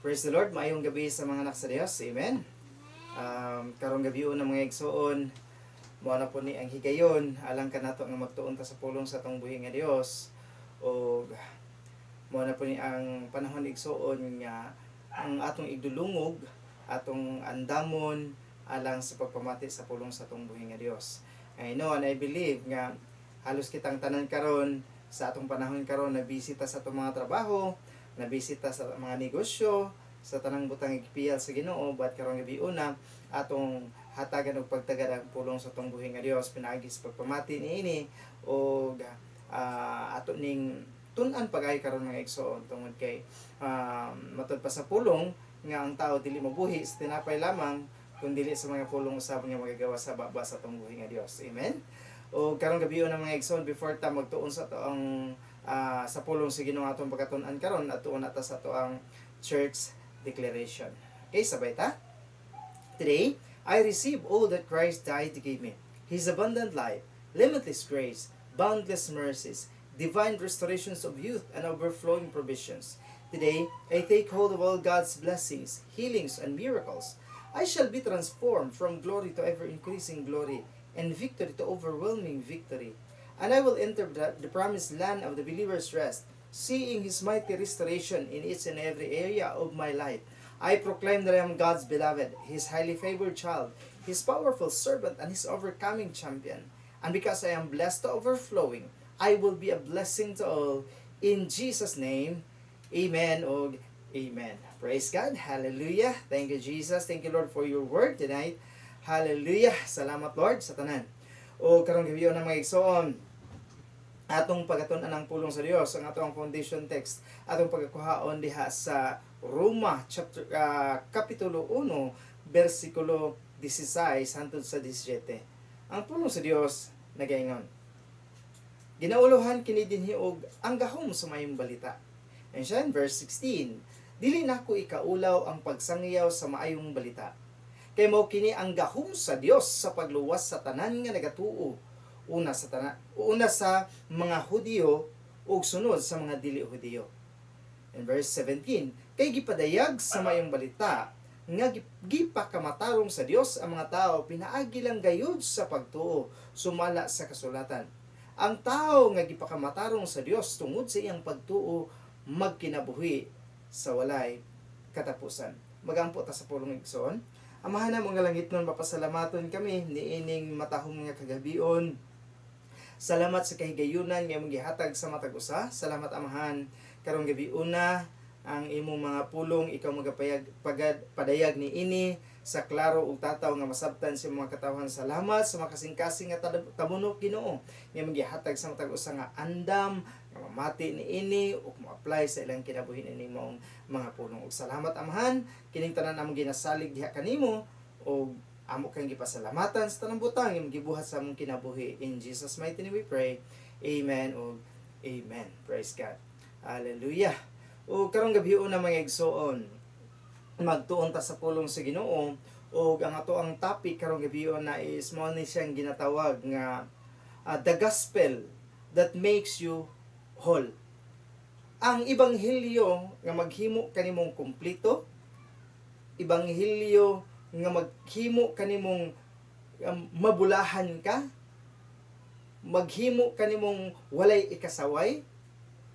Praise the Lord, maayong gabi sa mga anak sa Dios. Amen. Karong gabi ng mga igsoon, mao na po ni ang higayon alang kanato nga magtuon ta sa pulong sa atong buhi nga Dios, og mao na po ni ang panahon, igsoon, nga ang atong igdulungog, atong andamon alang sa pagpamati sa pulong sa atong buhi nga Dios. I know and I believe nga halos kitang tanan karon sa atong panahon karon na busy ta sa atong mga trabaho, na busy ta sa mga negosyo, sa tanang butang igpiyal sa Ginoo, but karong gabi una atong hatagan og pagtagad ang pulong sa atong buhi nga Dios pinaagi sa pagpamati niini, og ato ning tun-an pag-ayo karon, mga igsoon, tungod kay matud pa sa pulong nga ang tao dili mabuhi sa tinapay lamang kun dili sa mga pulong usab nga magagawa sa baba sa atong buhi nga Dios. Amen. O karong gabi una, mga igsoon, before ta magtuon sa atoang sa pulong sa Ginoo atong pagkatun-an karon, atuon na ta sa atoang church declaration. Okay, sabay ta. Today, I receive all that Christ died to give me. His abundant life, limitless grace, boundless mercies, divine restorations of youth, and overflowing provisions. Today, I take hold of all God's blessings, healings, and miracles. I shall be transformed from glory to ever increasing glory, and victory to overwhelming victory. And I will enter the promised land of the believer's rest, seeing His mighty restoration in each and every area of my life. I proclaim that I am God's beloved, His highly favored child, His powerful servant, and His overcoming champion. And because I am blessed to overflowing, I will be a blessing to all. In Jesus' name, amen og amen. Praise God. Hallelujah. Thank you, Jesus. Thank you, Lord, for your word tonight. Hallelujah. Salamat, Lord, sa tanan. O karong gabi na, mga igsoon, atong pagkatun-an ang pulong sa Dios. Ang atong foundation text atong pagkakuhaon diha sa Roma chapter kapitulo 1 bersikulo 16 hangtod sa 17. Ang pulong sa Dios nagaingon, "Ginauluhan kini dinhi og ang gahom sa maayong balita." And siya in verse 16, "Dili nako ikaulaw ang pagsangyaw sa maayong balita. Kay mao kini ang gahom sa Dios sa pagluwas sa tanan nga nagatuo, una sa mga Hudiyo ug sunod sa mga dili Hudiyo." In verse 17, "Kay gipadayag sa maayong balita nga gipakamatarong sa Dios ang mga tao pinaagi lang gayud sa pagtuo, sumala sa kasulatan. Ang tao nga gipakamatarong sa Dios tungod sa iyang pagtuo magkinabuhi sa walay katapusan." Magampo ta sa pulong, igsoon. Amahan namo nga langitnon, mapasalamaton kami niining matahom nga kagabion. Salamat sa kahigayunan nga imong gihatag sa matag usa. Salamat, Amahan, karong gabi una ang imong mga pulong ikaw magapayag pagad padayag ni ini sa klaro ug tataw nga masabtan sa mga katawhan. Salamat sa makasing-kasing nga tabunok, Ginoo, nga imong gihatag sa matag usa nga andam nga mamati ni ini ug mo-apply sa ilang kinabuhi ini mong mga pulong. Ug salamat, Amahan, kining tanan among ginasalig diha kanimo ug amo kang gipasalamatan sa tanang butang imong gibuhat sa among kinabuhi. In Jesus' mighty name we pray. Amen ug amen. Praise God. Hallelujah. O karong gabi una, mga igsoon, magtuon ta sa pulong sa Ginoo, ug ang ato ang topic karong gabi na is mao ni siyang ginatawag nga the gospel that makes you whole. Ang ebanghelyo nga maghimo kanimong kumpleto, ebanghelyo nga maghimo kanimong mabulahan ka, maghimo kanimong walay ikasaway,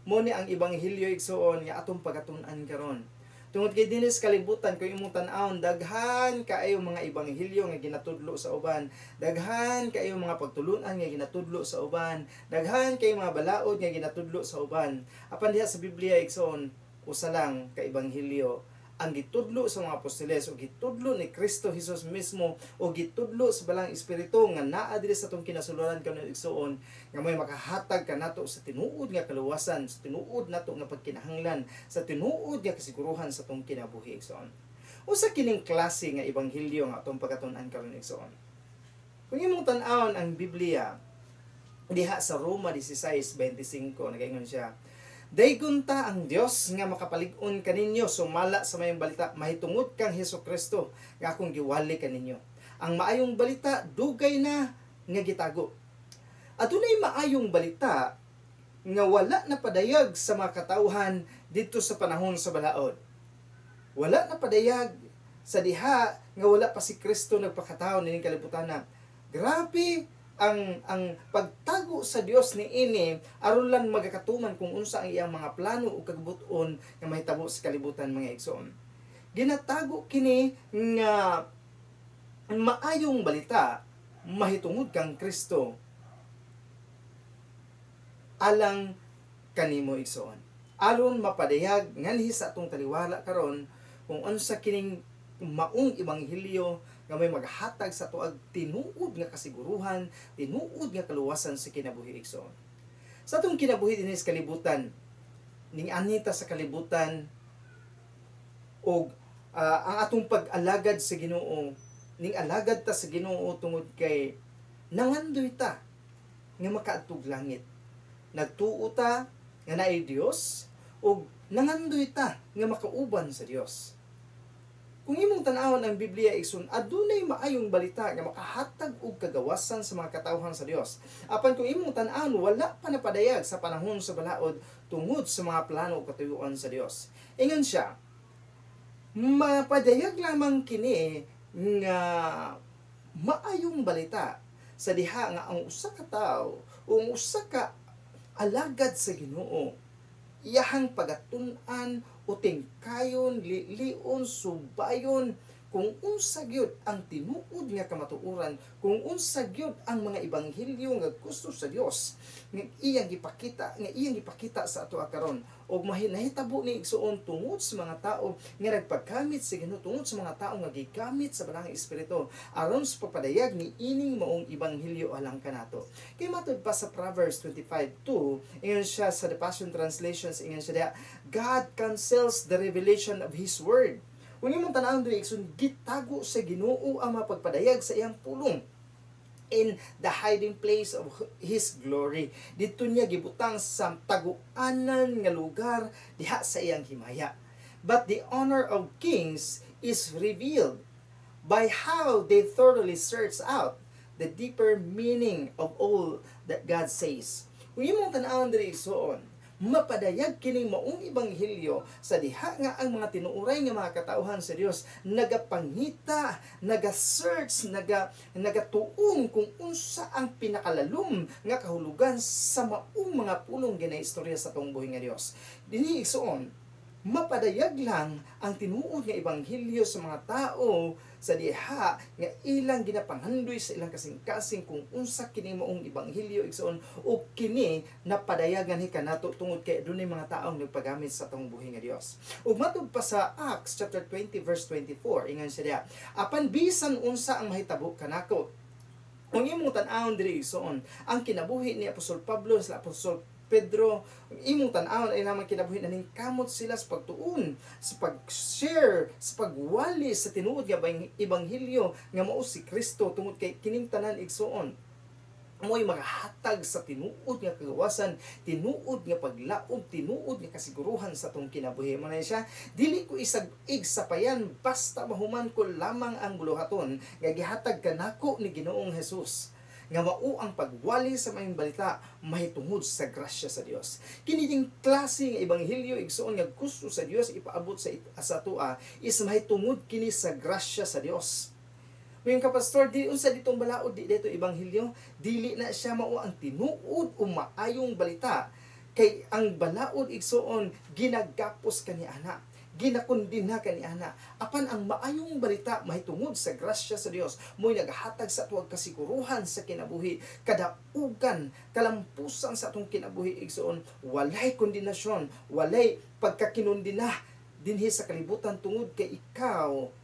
mo ni ang ebanghelyo, igsuon, nga atong pagatun-an karon. Tungod kay dinis kalibutan, kung imong tan-awon, daghan kaayo mga ebanghelyo nga ginatudlo sa uban, daghan kaayo mga pagtulunan nga ginatudlo sa uban, daghan kaayo mga balaod nga ginatudlo sa uban. Apan diha sa Biblia, igsoon, usa lang ka ebanghelyo ang gitudlo sa mga apostoles o gitudlo ni Kristo Jesus mismo o gitudlo sa Balaang Espiritu nga naa diri sa atong kinasuluran karon, igsuon, nga may makahatag kanato sa tinuod nga kaluwasan, sa tinuod nato nga pagkinahanglan, sa tinuod nga kasiguruhan sa atong kinabuhi, igsuon. Usa kining klase nga ebanghelyo nga atong pagkatun-an karon, igsuon? Kung imong tan-awon ang Biblia diha sa Roma 16:25, nagaingon siya, "Daygon ta ang Dios nga makapalig-on kaninyo sumala sa mayong balita mahitungod kang Hesus Kristo nga akong giwali kaninyo. Ang maayong balita dugay na nga gitago. Adunay maayong balita nga wala na padayag sa mga katawhan didto sa panahon sa balaod." Wala na padayag sa diha nga wala pa si Kristo nagpakatao nining kalibutan na. Grabe ang pagtago sa Dios niini aron lang magakatuman kung unsa ang iyang mga plano ug kagbuton nga mahitabo sa kalibutan, mga igsoon. Ginatago kini nga maayong balita mahitungod kang Kristo alang kanimo, igsoon. Aron mapadayag nganhi sa atong taliwala karon kung unsa kining maong ebanghelyo nga may maghatag sa atoag tinuod nga kasiguruhan, tinuod nga kaluwasan sa kinabuhi, igsoon. Sa atong kinabuhi dinhi sa kalibutan, ning anita sa kalibutan og ang atong pag-alagad sa Ginoo, ning alagad ta sa Ginoo tungod kay nangandoy ta nga makaadtog langit. Nagtuo ta nga naay Dios ug nangandoy ta nga makauban sa Dios. Kung imong tan-awon ang Biblia, igsoon, adunay maayong balita nga makahatag og kagawasan sa mga katawhan sa Dios. Apan kung imong tan-awon, wala pa napadayag sa panahon sa balaod tungod sa mga plano ug katuyuan sa Dios. Ingon siya, mapadayag lamang kini nga maayong balita sa diha nga ang usa ka tawo o ang usa ka alagad sa Ginoo iyahang pagatun-an o tingkayon, lilion, subayon kung unsa gyud ang tinuod nga kamatuoran, kung unsa gyud ang mga ebanghelyo nga gusto sa Dios nga iyang gipakita sa ato karon. Og mahinahitabo ni, igsuon, tungod sa mga tao nga nagpagkamit sa Ginoo, tungod sa mga tao nga gigamit sa Balaang Espiritu aron sa pagpadayag ni ining maong ebanghelyo alang kanato. Kay matud pa sa Proverbs 25:2, ingon siya sa The Passion Translations, ingon siya diha, "God cancels the revelation of His word." Kung imong tan-awon diri, igsoon, gitago sa Ginoo ang mapagpadayag sa iyang pulong in the hiding place of His glory. Dito niya gibutang sa taguanan nga lugar diha sa iyang himaya. "But the honor of kings is revealed by how they thoroughly search out the deeper meaning of all that God says." Kung imong tan-awon diri, igsoon, mapadayag kining maong ebanghelyo sa diha nga ang mga tinuuray nga mga katawhan sa Dios nagapangita, naga-search, nagatuon kung unsa ang pinakalalom nga kahulugan sa maong mga pulong ginaistorya sa atong buhi nga Dios. Dinhi, igsoon, mapadayag lang ang tinuod nga ebanghelyo sa mga tao sa diha nga ilang ginapangandoy sa ilang kasing-kasing kung unsa kini maong ebanghelyo, igsoon, ug kini napadayag nganhi kanato tungod kay dunay mga taong nagpagamit sa atong buhi nga Dios. Ug matud pa sa Acts chapter 20 verse 24, ingon siya diha, "Apan bisan unsa ang mahitabo kanako." Kung imong tan-awon diri, igsoon, ang kinabuhi ni Apostol Pablo sa Apostol Pedro, imong tan-awon ay lamang kinabuhi na kamot sila sa pagtuon, sa pag-share, sa pagwali sa tinuod nga ebanghelyo nga mao si Kristo, tungod kay kining tanan, igsoon, mo'y magahatag sa tinuod nga kagawasan, tinuod nga paglaom, tinuod nga kasiguruhan sa atong kinabuhi. Mo na siya, "Dili ko isag igsapayan basta mahuman ko lamang ang buluhaton nga gihatag kanako ni Ginoong Jesus nga mao ang pagwali sa maayong balita mahitungod sa grasya sa Dios." Kini ding klase nga ebanghelyo, igsoon, nga gusto sa Dios ipaabot sa atoa is mahitungod kini sa grasya sa Dios. Ngayon ka, "Pastor, di unsa ditong balaod, di dito ebanghelyo?" Dili na siya mao ang tinuod o maayong balita. Kay ang balaod, igsoon, ginagapos kani ana, ginakondena kani ana. Apan ang maayong balita mahitungod sa grasya sa Dios mo'y naghatag sa atuang kasiguruhan sa kinabuhi, kadaugan, kalampusan sa atong kinabuhi, igsoon. Walay kondenasyon, walay pagkakinondena dinhi sa kalibutan tungod kay ikaw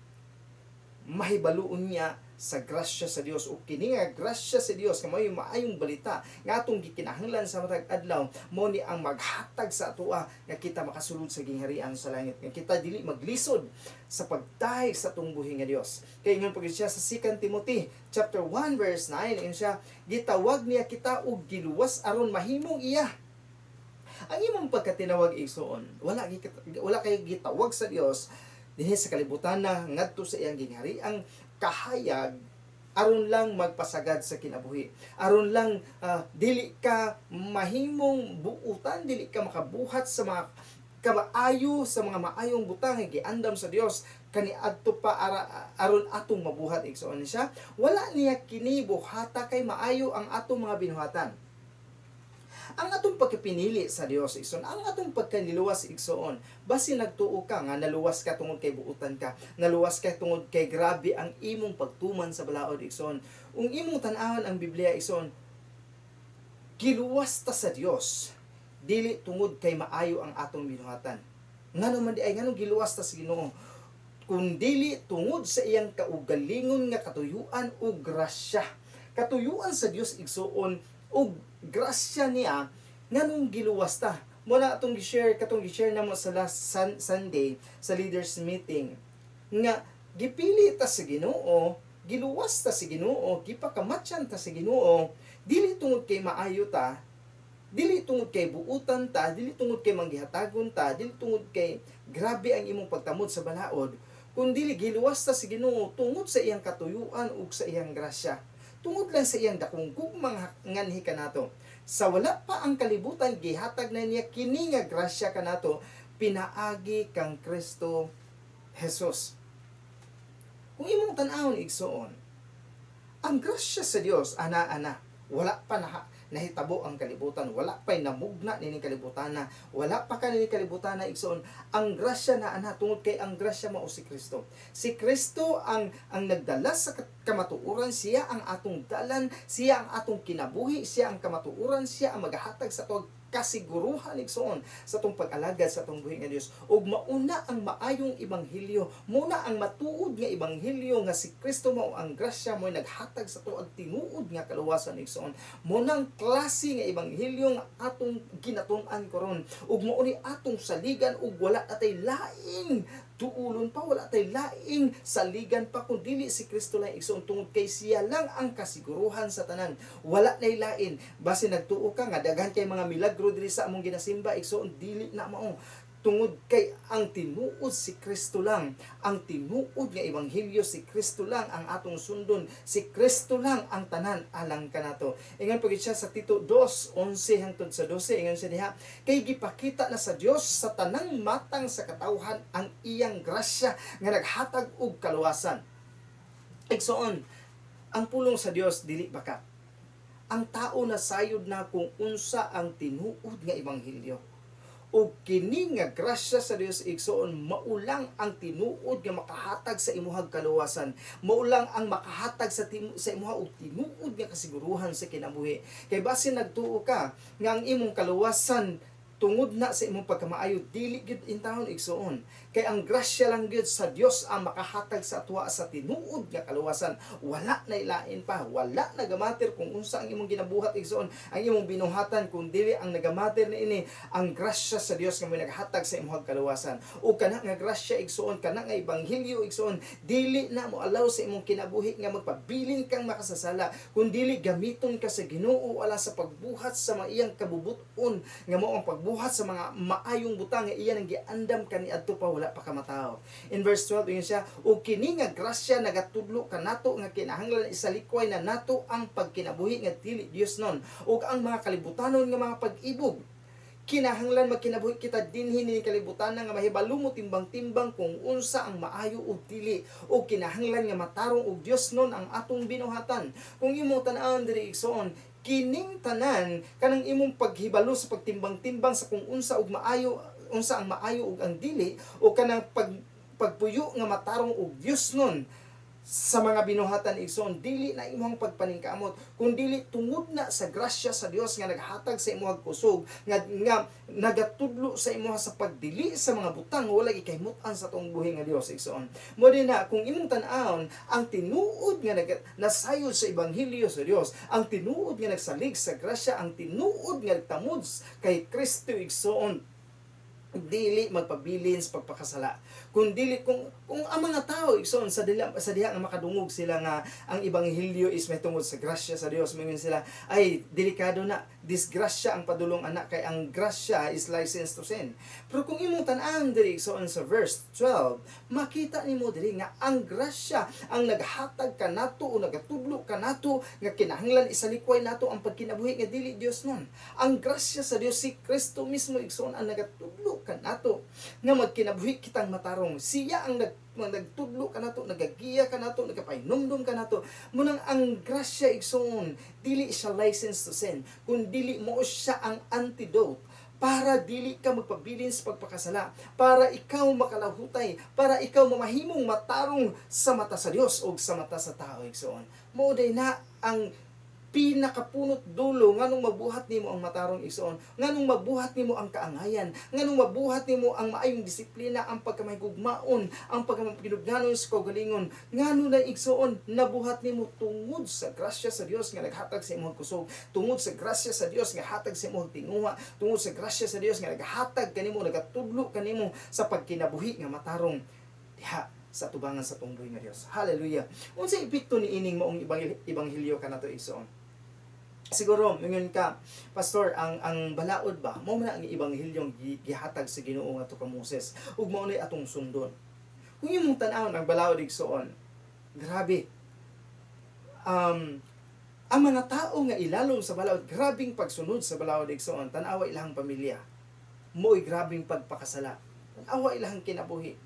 mahibaluon niya sa grasya sa Dios. Ug kini nga grasya sa Dios nga may maayong balita nga atong gikinahanglan sa matag adlaw mo ni ang maghatag sa atoa nga kita makasulod sa gingharian sa langit, nga kita dili maglisod sa pagtahi sa atong buhi nga Dios. Kay ingon pag siya sa 2 Timothy chapter 1 verse 9, ingon siya, "Gitawag niya kita og giluwas aron mahimong iya." Ang imong pagkatinawag, igsoon, wala kay gitawag sa Dios dinhi sa kalibutan na ngadto sa iyang ginghariang kahayag aron lang magpasagad sa kinabuhi, aron lang dili ka mahimong buutan, dili ka makabuhat sa mga Kamaayo sa mga maayong butang nga giandam sa Dios kaniadto pa aron atong mabuhat, igsoon siya. Wala niya kini buhata kay maayo ang atong mga binuhatan. Ang atong pagkapinili sa Dios, igsoon, ang atong pagkaniluwas, igsoon, basi nagtuo ka nga naluwas ka tungod kay buutan ka, naluwas ka tungod kay grabe ang imong pagtuman sa balaod, igsoon. Kung imong tan-awon ang Biblia, igsoon, giluwas ta sa Dios dili tungod kay maayo ang atong binuhatan. Ngano man di ay, nganong giluwas ta sa Ginoo? Kung dili tungod sa iyang kaugalingon nga katuyuan o grasya. Katuyuan sa Dios, igsoon, og grasya niya, nganong giluwas ta. Muna atong gi-share, katong gi-share namo sa last Sunday sa leaders meeting nga gipili ta sa Ginoo, giluwas ta sa Ginoo, gipakamatyan ta sa Ginoo dili tungod kay maayo ta, dili tungod kay buutan ta, dili tungod kay manggihatagon ta, dili tungod kay grabe ang imong pagtamod sa balaod, kundi giluwas ta sa Ginoo tungod sa iyang katuyuan ug sa iyang grasya. Tungod lang sa iyang dakong gugmang nganhi kanato. Sa wala pa ang kalibutan, gihatag na niya kini nga grasya kanato pinaagi kang Kristo Jesus. Kung imong tan-awon, igsoon, ang grasya sa Dios ana-ana, wala pa na nahitabo ang kalibutan, wala pa namugna nining kalibutan na, wala pa kanining kalibutan na, igsoon, ang grasya na ana tungod kay ang grasya mao si Kristo. Si Kristo ang nagdala sa kamatuoran, siya ang atong dalan, siya ang atong kinabuhi, siya ang kamatuoran, siya ang magahatag sa atong kasiguruhan, igsoon, sa atong pag-alagad sa atong buhi nga Dios. Ug mauna ang maayong ebanghelyo, muna ang matuod nga ebanghelyo nga si Kristo mao ang grasya, mo naghatag sa ato ang tinuod nga kaluwasan, igsoon. Mo nang klase nga ebanghelyo nga atong ginatun-an karon ug mao ni atong saligan, ug wala atay laing duulon pa, wala tay laing saligan pa kun dili si Kristo lang, igsoon, tungod kay siya lang ang kasiguruhan sa tanan. Wala nay lain. Base nagtuo ka nga daghan kay mga milagro diri sa among ginasimba, igsoon, dili na mao, tungod kay ang tinuod si Kristo lang, ang tinuod nga ebanghelyo si Kristo lang ang atong sundon, si Kristo lang ang tanan alang kanato. Ingon pagid siya sa Tito 2:11 hangtod sa 12, ingon siya diha, kay gipakita na sa Dios sa tanang matang sa katawhan ang iyang grasya nga naghatag og kaluwasan. Igsoon, ang pulong sa Dios dili baka. Ang tao na sayod na kung unsa ang tinuod nga ebanghelyo. Ug kini nga grasya sa Dios, igsoon, maulang ang tinuod nga makahatag sa imuhag kaluwasan. Maulang ang makahatag sa imuha og tinuod nga kasiguruhan sa kinabuhi. Kay base nagtuo ka nga ang imong kaluwasan tungod na sa imong pagkamaayo, dili gyud intawon, igsoon. Kay ang grasya lang gyud sa Dios ang makahatag sa atwa sa tinuod nga kaluwasan. Wala na ilain pa, wala na gamater kung unsa ang imong ginabuhat, igsoon, ang imong binuhatan, kung dili ang nagamater niini ang grasya sa Dios nga may naghatag sa imong kaluwasan. O kana nga grasya, igsoon, kana nga ebanghelyo, igsoon, dili na mo alaw sa imong kinabuhi nga magpabilin kang makasasala, kun dili gamiton ka sa Ginoo ala sa pagbuhat sa mga iyang kabubut-on nga mao ang pagbuhat sa mga maayong butang nga iya nang giandam kaniadto pa wala pa kamataw. In verse 12, ingon siya, "Ug kini nga grasya nagatudlo kanato nga kinahanglan isalikway na nato ang pagkinabuhi nga dili Dios nun ug ang mga kalibutanon nga mga pag-ibog." Kinahanglan magkinabuhi kita dinhi ni kalibutan nga mahibalo mo timbang-timbang kung unsa ang maayo ug dili, ug kinahanglan nga matarong ug Dios nun ang atong binuhatan. Kung imong tan-awon diri, igsoon, kining tanan kanang imong paghibalo sa pagtimbang-timbang sa kung unsa og maayo, unsa ang maayo ug ang dili, o kanang pagpuyo nga matarong og Dios nun sa mga binuhatan, igsoon, dili na imong pagpaningkamot kun dili tungod na sa grasya sa Dios nga naghatag sa imong kusog nga nagatudlo sa imuha sa pagdili sa mga butang wala gikahimut-an sa atong buhi nga Dios, igsoon. Mo din na kung imong tan-awon ang tinuod nga nasayod sa ebanghelyo sa Dios, ang tinuod nga nagsalig sa grasya, ang tinuod nga nagtamod kay Kristo, igsoon, dili magpabilin sa pagpakasala. Kung dili kung ang mga tao, igsoon, sa diha nga makadungog sila nga ang ebanghelyo is may tungod sa grasya sa Dios, mingon sila, "Ay, delikado na." Disgrasya ang padulong ana kay ang grasya is license to sin. Pero kung imong tan-an diri, igsoon, sa verse 12, makita nimo diri nga ang grasya ang naghatag kanato o nagatudlo kanato nga kinahanglan isalikway nato ang pagkinabuhi nga dili Dios nun. Ang grasya sa Dios, si Kristo mismo, igsoon, ang nagatudlo kanato nga magkinabuhi kitang matarong. Siya ang nagtudlo kanato, nagagiya kanato, nagapahinumdum kanato. Munang ang grasya, igsoon, dili siya license to sin, kun dili mo siya ang antidote para dili ka magpabilin sa pagpakasala, para ikaw makalahutay, para ikaw mamahimong matarong sa mata sa Dios o sa mata sa tao, igsoon. Mao day na ang pinakapunot dulo nganong mabuhat nimo ang matarong, igsoon, nganong mabuhat nimo ang kaangayan, nganong mabuhat nimo ang maayong disiplina, ang pagkamahigugmaon, ang pagkamapinugnanon sa kaugalingon. Ngano na, igsoon, nabuhat nimo tungod sa grasya sa Dios nga naghatag sa imong kusog, tungod sa grasya sa Dios nga hatag sa imong tinguha, tungod sa grasya sa Dios nga naghatag kanimo, nagatudlo kanimo sa pagkinabuhi nga matarong diha sa tubangan sa tungdoy nga Dios. Hallelujah. Unsa epekto ni ining maong ebanghelyo kanato, igsoon? Siguro mingon ka, "Pastor, ang balaod ba mao man ang ebanghilyong gihatag sa Ginoo ngadto ka Moses ug mao na atong sundon?" Kung imong tan-awon ang balaod, igsoon, grabe. Ang mga tao nga ilalom sa balaod, grabing pagsunod sa balaod, igsoon. Tan-awa ilang pamilya, mo'y grabing pagpakasala. Tan-awa ilang kinabuhi.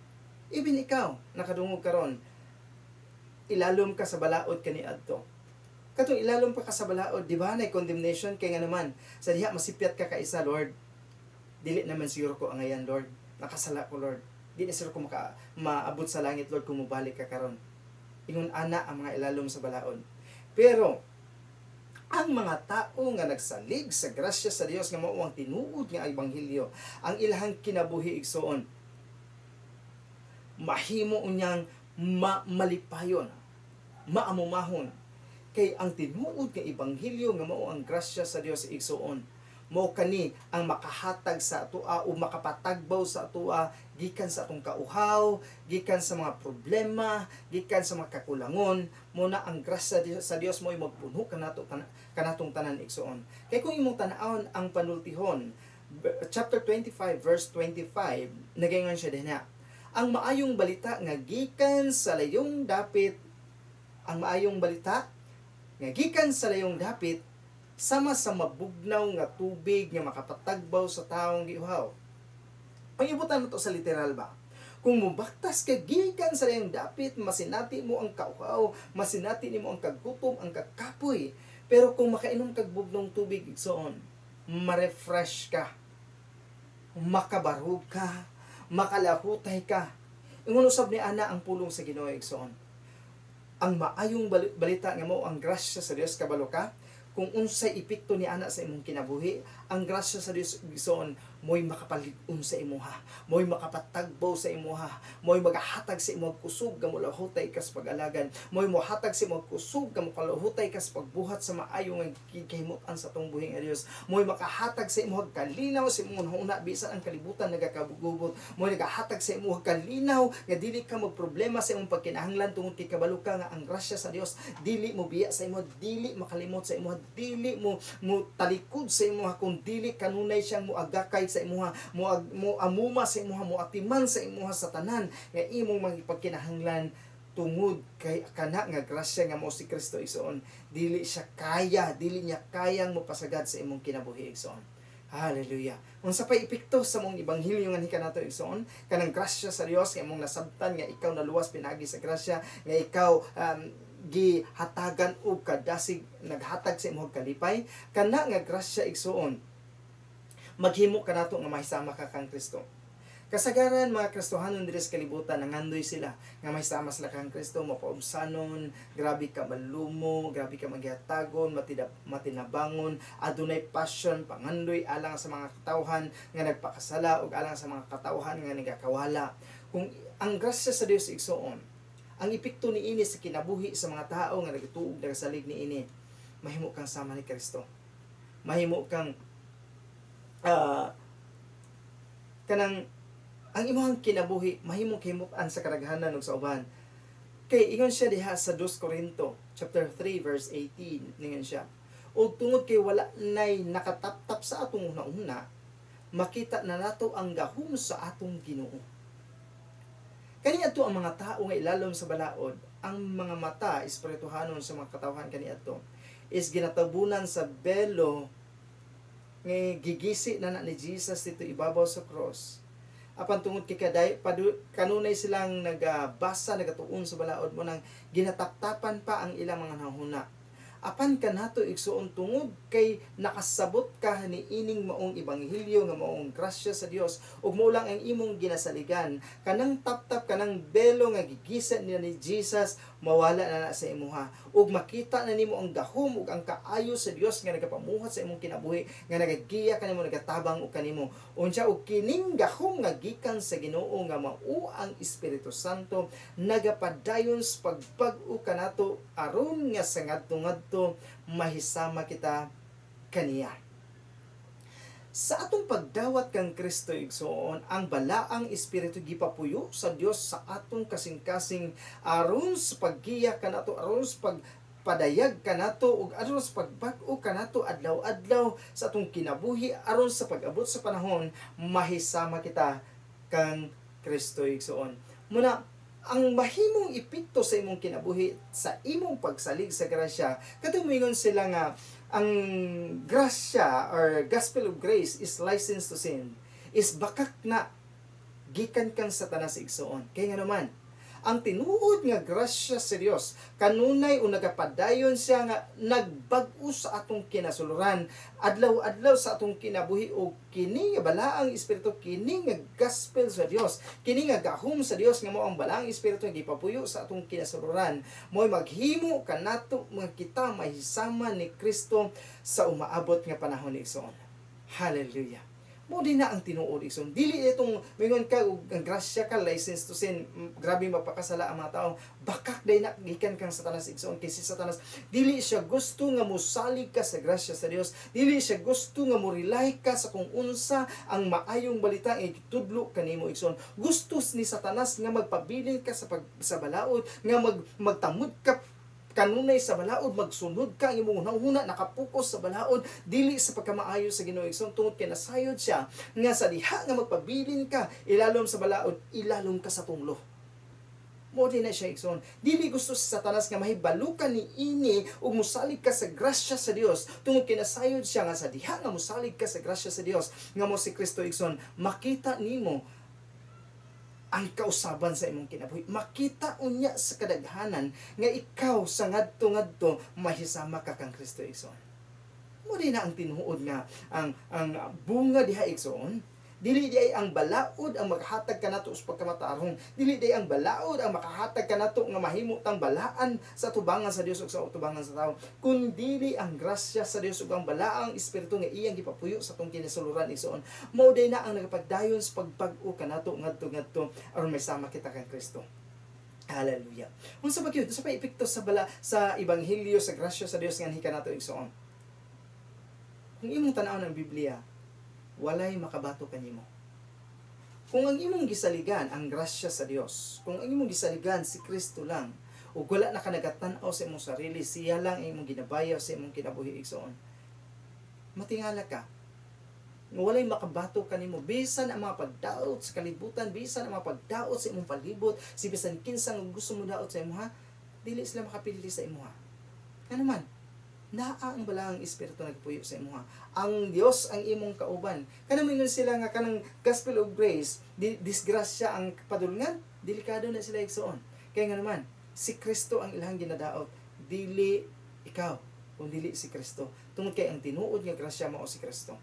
Even ikaw, nakadungog karon, ilalom ka sa balaod kaniadto. Katong ilalom pa ka sa balaod, di ba, na condemnation kay nga naman sa diha masipyat ka kaisa, "Lord, dili naman siguro ko angayan, Lord. Nakasala ko, Lord. Di na siguro ko maabot sa langit, Lord, kung mobalik ka karon." Ingon ana ang mga ilalom sa balaod. Pero ang mga tao nga nagsalig sa grasya sa Dios nga mao ang tinuod nga ebanghelyo, ang ilahang kinabuhi, igsoon, mahimo unyang malipayon, maamumahon kay ang tinuod nga ebanghelyo nga mao ang grasya sa Dios, igsoon, mao kani ang makahatag sa atoa o makapatagbaw sa atoa gikan sa atong kauhaw, gikan sa mga problema, gikan sa mga kakulangon. Mo na ang grasya sa Dios mo'y magpuno kanatong tanan, igsoon. Kay kung imong tan-awon ang panultihon, chapter 25 verse 25, nagaingon siya dinha, ang maayong balita nga gikan sa layong dapit, ang maayong balita nga gikan sa layong dapit sama sa mabugnaw nga tubig nga makapatagbaw sa taong giuhaw. Pangibutan mo to sa literal ba? Kung mubaktas ka gikan sa layong dapit, masinati mo ang kauhaw, masinati nimo ang kagutom, ang kakapoy. Pero kung makainom kag bugnong tubig, igsoon, ma-refresh ka, makabarog ka, makalahutay ka. Ingon usab ni ana ang pulong sa Ginoo, igsoon. Ang maayong balita nga mao ang grasya sa Dios, kabalo ka kung unsay epekto ni ana sa imong kinabuhi? Ang grasya sa Dios, igsoon, mo'y makapalig-on sa imuha, mo'y makapatagbaw sa imuha, mo'y magahatag sa imong kusog nga molahutay kas pag-alagad, mo'y mohatag sa imong kusog nga mokalahutay kas pagbuhat sa maayo nga gihimutan sa atong buhi nga Dios, mo'y makahatag sa imong kalinaw sa imong hunahuna bisan ang kalibutan nagakabugubot, mo'y nagahatag sa imong kalinaw nga dili ka magproblema sa imong pagkinahanglan tungod kay kabalo ka nga ang grasya sa Dios dili mo biya sa imo, dili makalimot sa imo, dili mo mo talikod sa imo, kung dili kanunay siyang moagakay sa imuha, mo amuma sa imuha, mo atiman sa imuha sa tanan nga imong mga pagkinahanglan tungod kay kana nga grasya nga mo si Kristo, igsoon, dili siya kaya, dili niya kayang mopasagad sa imong kinabuhi, igsoon. Hallelujah. Unsa pay epekto sa mong ebanghelyo nga kanato, igsoon? Kanang grasya sa Dios nga imong nasabtan nga ikaw naluwas pinaagi sa grasya, nga ikaw gihatagan og kadasig, naghatag sa imong kalipay. Kana nga grasya, igsoon, maghimo kanato nga mahisama ka kang Kristo. Kasagaran mga Kristohanon diri sa kalibutan, nangandoy sila nga mahisama sila kang Kristo, mapaubsanon, grabe ka malumo, grabe ka maghatagon, matinabangon, adunay passion, pangandoy alang sa mga katawhan nga nagpakasala ug alang sa mga katawhan nga nagakawala. Kung ang grasya sa Dios, igsoon, ang epekto niini sa kinabuhi sa mga tao nga nagtuog, nagasalig niini, mahimo kang sama ni Kristo. Mahimo kang kanang ang imong kinabuhi mahimong kahimutan sa kadaghanan ug sa uban. Kay ingon siya diha sa 2 Corinto chapter 3 verse 18, ningon siya, Ug tungod kay wala nay nakataptap sa atong una-una, makita na nato ang gahom sa atong Ginoo. Kaniadto ang mga tao nga ilalom sa balaod, ang mga mata espirituhanon sa mga katawhan kaniadto is ginatabunan sa belo nga gigisi na na ni Jesus dito ibabaw sa cross. Apan tungod kay kaday kanunay silang nagabasa, nagatuon sa balaod, mo nang ginataptapan pa ang ilang mga nahuna. Apan kanato, igsuon, tungod kay nakasabot ka ni ining maong ebanghelyo nga maong grasya sa Dios ug mao lang ang imong ginasaligan, kanang taptap, kanang belo nga gigisa niya ni Jesus, mawala na na sa imuha ug makita na nimo ang gahom ug ang kaayo sa Dios nga nagapamuhat sa imong kinabuhi, nga nagagiya kanimo, nagatabang og kanimo. Unsa og kining gahom nga gikan sa Ginoo nga mao ang Espiritu Santo, nagapadayon sa pagbag-o kanato aron nga sa ngadto-ngadto mahisama kita kaniya. Sa atong pagdawat kang Kristo, igsoon, ang balaang espiritu gipapuyo sa Dios sa atong kasing-kasing aron sa paggiya kanato, aron sa pagpadayag kanato ug aron sa pagbag-o kanato adlaw-adlaw sa atong kinabuhi, aron sa pag-abot sa panahon mahisama kita kang Kristo, igsoon. Muna ang mahimong epekto sa imong kinabuhi sa imong pagsalig sa grasya, kadtong moingon sila nga ang grasya or gospel of grace is license to sin, is bakak na gikan kang Satanas, igsoon. Kay nga naman, ang tinuod nga grasya sa Dios kanunay o nagapadayon siya nga nagbag-o sa atong kinasuluran adlaw-adlaw sa atong kinabuhi, o kini nga balaang espiritu, kini nga gospel sa Dios, kini nga gahom sa Dios nga mao ang balaang espiritu nga gipapuyo sa atong kinasuluran, mo'y maghimo kanato mga kita mahisama ni Kristo sa umaabot nga panahon, igsoon. Hallelujah! Mo din na ang tinuod, igsoon. Dili itong mingon ka og ang grasya ka license to sin, grabe mapakasala ang mga tao. Bakak day na gikan kang Satanas, igsoon, kay si Satanas dili siya gusto nga mosalig ka sa grasya sa Dios. Dili siya gusto nga mo rely ka sa kung unsa ang maayong balita nga gitudlo kanimo, igsoon. Gusto ni Satanas nga magpabilin ka sa balaod, nga magtamod ka kanunay sa balaod, magsunod ka ang imong hunahuna nakapokus sa balaod, dili sa pagkamaayo sa Ginoo, igsoon, tungod kay nasayod siya nga sa diha nga magpabilin ka ilalom sa balaod, ilalom ka sa tunglo. Mo din na siya, igsoon. Dili gusto si Satanas nga mahibalo ka ni ini ug mosalig ka sa grasya sa Dios, tungod kay nasayod siya nga sa diha nga mosalig ka sa grasya sa Dios nga mo si Kristo, igsoon, makita nimo ang kausaban sa imong kinabuhi. Makita unya sa kadaghanan nga ikaw sa ngadto-ngadto mahisama ka kang Kristo, igsoon. Mo din na ang tinuod nga ang bunga diha, igsoon. Dili di ay ang balaod ang maghatag kanato sa pagkamatarong. Dili di ang balaod ang makahatag kanato nga mahimo tang balaan sa tubangan sa Dios ug sa tubangan sa tao. Kun dili ang grasya sa Dios ug ang balaang espiritu nga iyang gipapuyo sa atong kinasuluran, igsoon. Mao day na ang nagapagdayon sa pagbag-o kanato ngadto-ngadto aron may sama kita kang Kristo. Hallelujah. Unsa ba gyud? Unsa pa epekto sa bala sa ebanghelyo sa grasya sa Dios nga hika nato, igsoon? Kung imong tan-awon ang Biblia, walay makabato kanimo. Kung ang imong gisaligan ang grasya sa Dios, kung ang imong gisaligan si Kristo lang, ug wala na ka nagatan-aw sa imong sarili, siya lang ang imong ginabayaw sa imong kinabuhi, igsoon, matingala ka nga walay makabato kanimo, bisan ang mga pagdaot sa kalibutan, bisan ang mga pagdaot sa imong palibot, si bisan kinsang gusto mo daot sa imuha, dili sila makapili sa imuha. Ano man, naa ang balaang espiritu nagpuyo sa imuha. Ang Dios ang imong kauban. Kanang moingon sila nga kanang gospel of grace, disgrasya ang padulngan, delikado na sila, igsoon. Kaya nga naman, si Kristo ang ilang ginadaot, dili ikaw, kung dili si Kristo. Tungod kay ang tinuod nga grasya mao si Kristo.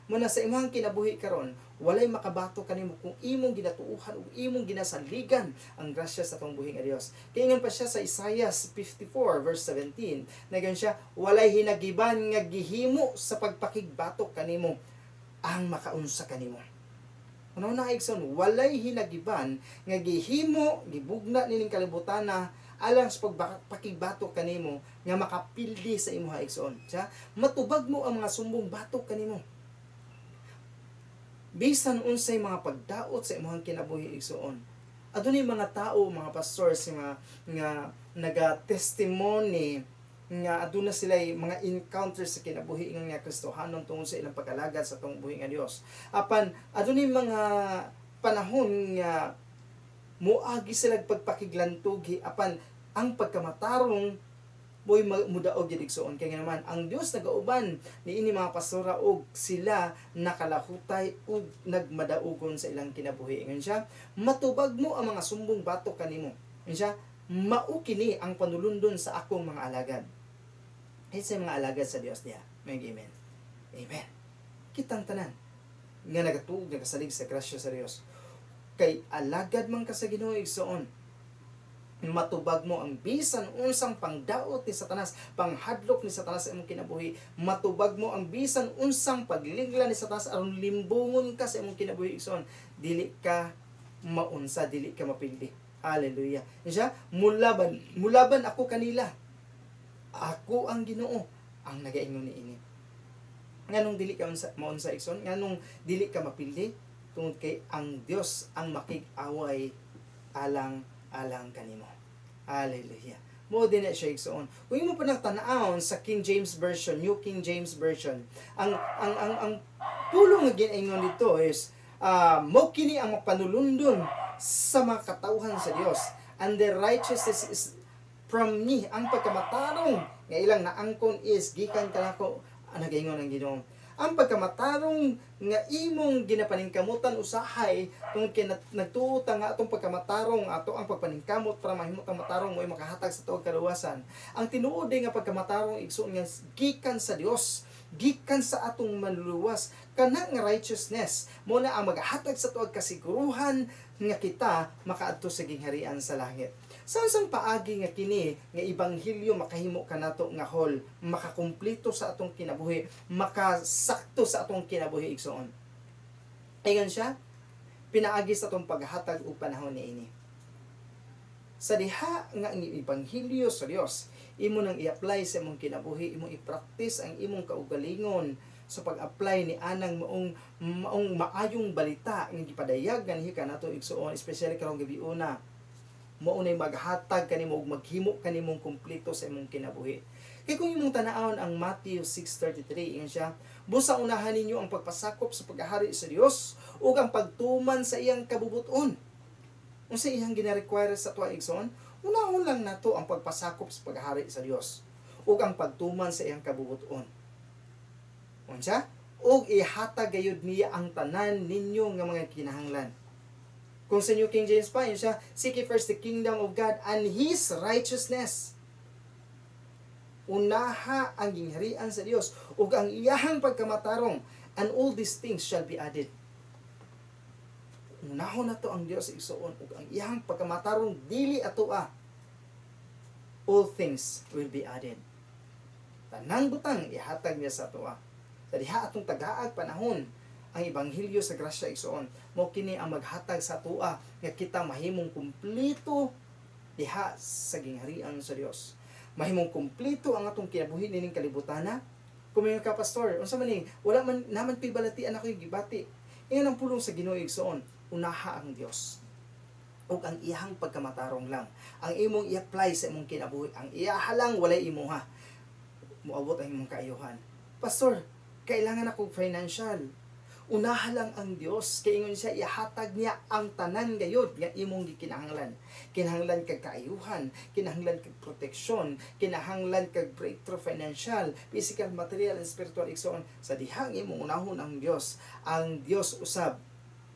Muna sa imong kinabuhi karon, walay makabato kanimo kung imong ginatuohan ug imong ginasaligan ang grasya sa atong buhi nga Dios. Kay ingon pa siya sa Isaiah 54 verse 17, nagan siya, "Walay hinagiban nga gihimo sa pagpakigbato kanimo ang makaunsa kanimo." Ano na, igsoon, walay hinagiban nga gihimo, gibugna nining kalibutan na alang sa pagpakigbato kanimo nga makapildi sa imuha, igsoon. Siya, matubag mo ang mga sumbong batok kanimo. Bisan unsay mga pagdaot sa imong kinabuhi, igsoon. Adunay mga tao, mga pastors nga naga-testimony nga aduna sila mga encounter sa kinabuhi nga Kristohanon tungod sa ilang pag-alagad sa atong buhi nga Dios. Apan adunay mga panahon nga moagi sila pagpakiglantugi, apan ang pagkamatarong mo'y mudaog gyud, igsuon, kay nga naman ang Dios nagauban niini mga pastora og sila nakalahutay ug nagmadaugon sa ilang kinabuhi. Ingon siya, "Matubag mo ang mga sumbong batok kanimo." Ingon siya, "Mao kini ang panulundon sa akong mga alagad." Sa mga alagad sa Dios niya. May amen. Amen. Kitang tanan nga nagatuog, nagasalig sa grasya sa Dios, kay alagad man ka sa Ginoo, igsuon, matubag mo ang bisan unsang pangdaot ni Satanas, panghadlok ni Satanas sa imong kinabuhi. Matubag mo ang bisan unsang pagligla ni Satanas aron limbungon ka sa imong kinabuhi, igsoon. Dili ka maunsa, dili ka mapildi. Hallelujah. Siya, "Mulaban, mulaban ako kanila. Ako ang Ginoo ang nagaingon niini." Nganong dili ka maunsa, igsoon? Nganong dili ka mapildi? Tungod kay ang Dios ang makig-away alang alang kanimo. Hallelujah. Mao din na siya, igsoon. Kung imo pa nang tan-awon sa King James Version, New King James Version, ang pulong nga ginaingon dito is "Mo kini ang mapanulundon sa mga katawhan sa Dios, and their righteousness is from me." Ang pagkamatarong nga ilang naangkon is gikan kanako, ang nagaingon ang Ginoo. Ang pagkamatarong nga imong ginapaningkamutan usahay tungod kay nagtuo ta nga atong pagkamatarong, ato ang pagpaningkamot para mahimo tang matarong, mo'y makahatag sa tuog kaluwasan. Ang tinuod nga pagkamatarong, igsoon, nga gikan sa Dios, gikan sa atong Manluluwas, kana nga righteousness mo na ang magahatag sa tuog kasiguruhan nga kita makaadto sa gingharian sa langit. Sa unsang paagi nga kini nga ebanghelyo makahimo kanato nga whole, makakumpleto sa atong kinabuhi, makasakto sa atong kinabuhi, igsoon? Ingon siya, pinaagi sa atong paghatag og panahon niini. Sa diha nga ang ebanghelyo sa Dios imo nang i-apply sa imong kinabuhi, imong i-practice ang imong kaugalingon sa pag-apply ni anang maong maong maayong balita nga gipadayag nganhi kanato, igsuon, especially karong gabiuna, mao nay maghatag kanimo ug maghimo kanimong kumpleto sa imong kinabuhi. Kay kung imong tan-awon ang Matthew 6:33, ingon siya, "Busa unahan ninyo ang pagpasakop sa paghahari sa Dios ug ang pagtuman sa iyang kabubuton." Unsa iyang gina-require sa tuwa, igsoon? Unahon lang nato ang pagpasakop sa paghahari sa Dios ug ang pagtuman sa iyang kabubuton. Unsa? Ug ihatag gayud niya ang tanan ninyo nga mga kinahanglan. Kung sa New King James pa, yun siya, "Seek ye first the kingdom of God and His righteousness." Unaha ang gingharian sa Dios ug ang iyahang pagkamatarong, and all these things shall be added. Unahon nato ang Dios, igsuon, ug ang iyahang pagkamatarong dili atoa. All things will be added. Tanang butang ihatag niya sa atoa. Sa diha atong tagaag panahon ang ebanghelyo sa grasya, igsuon, mo kini ang maghatag sa atoa nga kita mahimong kumpleto diha sa gingharian sa Dios. Mahimong kumpleto ang atong kinabuhi nining kalibutana. Kung may ka, "Pastor, unsa man ni? Wala man naman ko'y balatian ako gibati." Ingon ang pulong sa Ginoo, igsuon, unaha ang Dios ug ang iyahang pagkamatarong lang. Ang imong i-apply sa imong kinabuhi, ang iyaha lang, walay imuha. Moabot ang imong kaayuhan. "Pastor, kailangan ako financial." Unaha lang ang Dios kay ingon siya, ihatag niya ang tanan gayud nga imong gikinahanglan. Kinahanglan kag kaayuhan, kinahanglan kag proteksyon, kinahanglan kag breakthrough financial, physical, material, and spiritual, igsoon. Sa dihang imong unahon ang Dios usab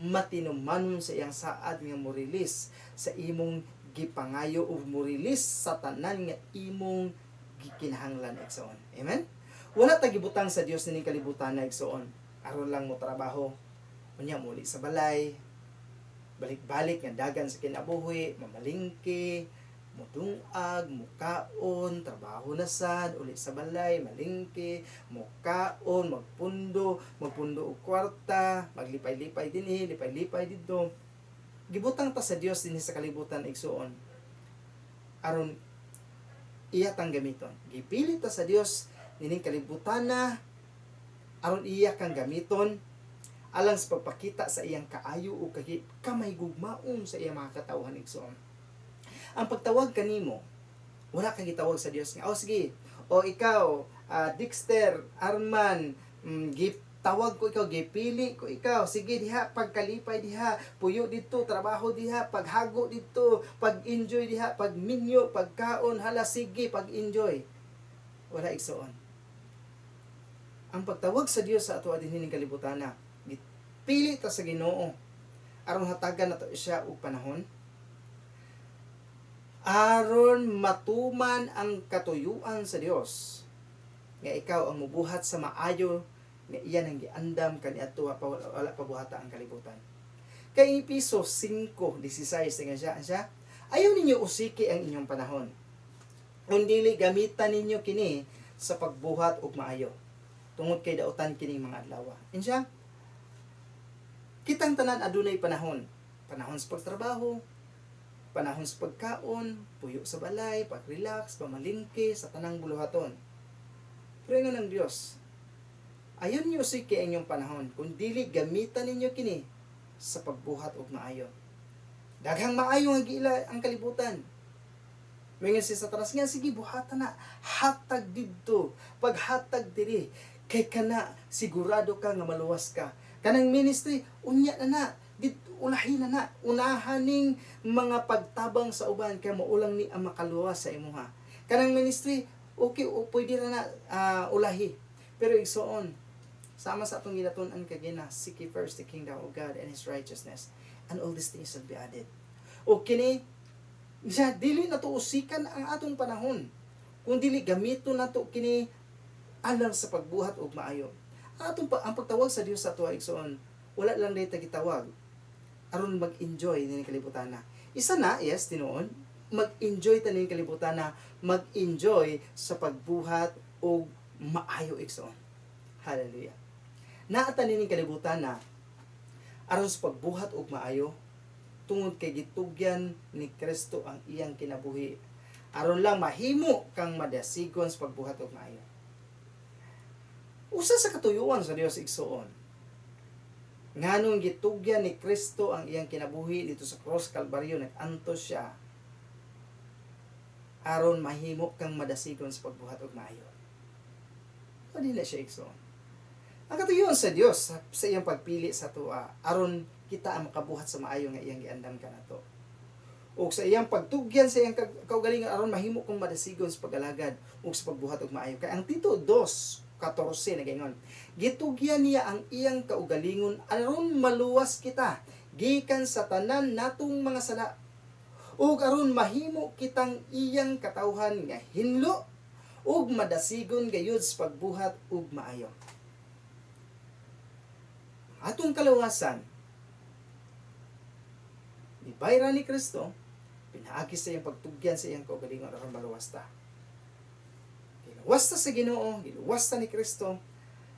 matinumanon sa iyang saad nga mo release sa imong gipangayo o mo release sa tanan nga imong gikinahanglan, igsoon. Amen. Wala ta gibutang sa Dios nining kalibutan na, igsoon, aron lang mo trabaho, unya muli sa balay, balik-balik nga dagan sa kinabuhi, mamalingke, mudungag, mukaon, trabaho na sad, uli sa balay, malingke, mukaon, magpundo, magpundo og kwarta, maglipay-lipay dinhi, lipay-lipay didto. Gibutang ta sa Dios dinhi sa kalibutan, igsuon, aron iya tang gamiton. Gipili ta sa Dios nining kalibutan na aron iya kang gamiton alang sa pagpakita sa iyang kaayo o kagi kamahigugmaon sa iyang mga katawhan, igsoon. Ang pagtawag kanimo, wala kang gitawag sa Dios nga, "Oh sige, O ikaw, Dexter, Arman, tawag ko ikaw, gipili ko ikaw. Sige diha, pagkalipay diha, puyo dito, trabaho diha, paghago dito, pag-enjoy diha, pagminyo, pagkaon, hala sige, pag-enjoy. Wala, igsoon. Ang pagtawag sa Dios sa ato dinhi ning kalibutan, gipili ta sa Ginoo aron hatagan nato siya og panahon, aron matuman ang katuyuan sa Dios nga ikaw ang mubuhat sa maayo nga iyan ang giandam kaniadto pa wala pa buhata ang kalibutan. Kay Epeso 5:16 nga siya, "Ayaw ninyo usiki ang inyong panahon, kung dili gamitan ninyo kini sa pagbuhat og maayo, tungod kay dautan kining mga adlaw." Insiya, kitang tanan adunay panahon. Panahon sa pagtrabaho, panahon sa pagkaon, puyo sa balay, pag-relax, pamalingke, sa tanang buluhaton. Pero ingon ang Dios, "Ayaw niyo usiki ang inyong panahon, kung dili gamitan ninyo kini sa pagbuhat og maayo." Daghang maayo nga giila ang kalibutan. Mingon si Satanas nga, "Sige, buhatan na, hatag didto, paghatag diri, kay kana sigurado ka nga maluwas ka. Kanang ministry, unya na na, dito, ulahin na na, unahan ning mga pagtabang sa uban kay maulang ni ang makaluwas sa imuha. Kanang ministry, okay, o, pwede ra na ulahi." Pero igsoon, sama sa atong ginatun-an kagina, "Seek ye first the kingdom of God and His righteousness, and all these things shall be added." O kini, siya, dili na to usikan ang atong panahon. Kung dili gamito na to kini alang sa pagbuhat og maayo. Ang pagtawag sa Dios sa ato, igsoon, wala lang dito gitawag aron mag-enjoy ning kalibutan na. Isa na, yes, tinuod, mag-enjoy ta ning kalibutan na, mag-enjoy sa pagbuhat og maayo, igsoon. Hallelujah. Naa ta nining kalibutan na aron sa pagbuhat og maayo tungod kay gitugyan ni Kristo ang iyang kinabuhi aron lang mahimo kang madasigon sa pagbuhat og maayo. Usa sa katuyuan sa Dios, igsoon, nganong gitugyan ni Kristo ang iyang kinabuhi dito sa cross Kalbaryo, nag-antos siya aron mahimo kang madasigon sa pagbuhat og maayo. O dili siya, igsoon? Ang katuyuan sa Dios sa iyang pagpili sa atoa aron kita ang makabuhat sa maayo nga iyang giandam kanato. Ug sa iyang pagtugyan sa iyang kaugalingon aron mahimo kang madasigon sa pag-alagad ug sa pagbuhat og maayo. Kay ang Tito 2:14 nagaingon, "Gitugyan niya ang iyang kaugalingon aron maluwas kita gikan sa tanan natong mga sala ug aron mahimo kitang iyang katawhan nga hinlo ug madasigon gayud sa pagbuhat og maayo." Atong kalawasan gibayran ni Kristo pinaagi sa iyang pagtugyan sa iyang kaugalingon aron maluwas ta. Giluwas ta sa Ginoo, giluwas ta ni Kristo